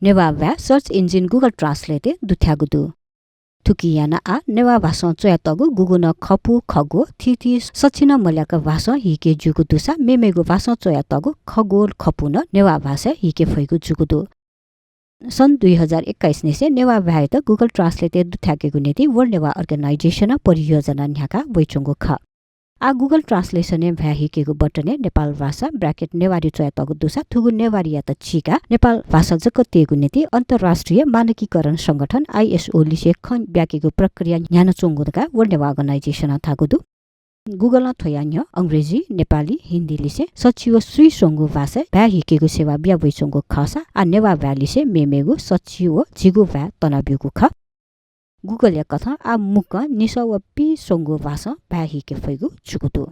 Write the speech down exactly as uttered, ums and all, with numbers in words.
नेवाः भाय् search engine Google Translate-य् दुथ्याःगु दु। थुकिं यानाः आः नेवाः भाषां च्वयातःगु गुगुं नं खपु, खगु, थीथी सछि नं मल्याक भाषां हीके ज्यूगु दुसा मेमेगु भाषां च्वयातःगु खगु, खपु नं नेवाः भाषाय् हीके फइगु जूगु दु। सन् दुई हजार एक्काइस निसें नेवाः भाय्‌यात Google Translate-य् दुथ्याकेगु निंतिं World Newah Organization-ं परियोजना न्ह्याका वइच्वंगु खः। आः Google Translation-य् भाय् हीकेगु button-य् नेपाल भाषा, bracket नेवारी च्वयातःगु दुसा थुगु नेवारीयात चीकाः नेपाल भाषा जक तयेगु निंतिं अन्तर्राष्ट्रिय मानकीकरण संगठन, आइएसओ, लिसे खँ ब्याकेगु प्रक्रिया न्ह्यानाच्वंगु धकाः World Newah Organization-ं धाःगु दु। Google-ं थ्वया न्ह्यः अंग्रेजी, नेपाली, हिन्दी लिसे सछि व स्वीस्वंगू भाषाय् भाय् हीकेगु सेवा बिया वइच्वंगु खःसा आः नेवाः भाय् लिसे मेमेगु सछि व झिगू भाय् तनाब्यूगु खः। Google-या कथं आः मुक्कं निसः व पीस्वंगू भाषां भाय् हीके फइगु जूगु दु।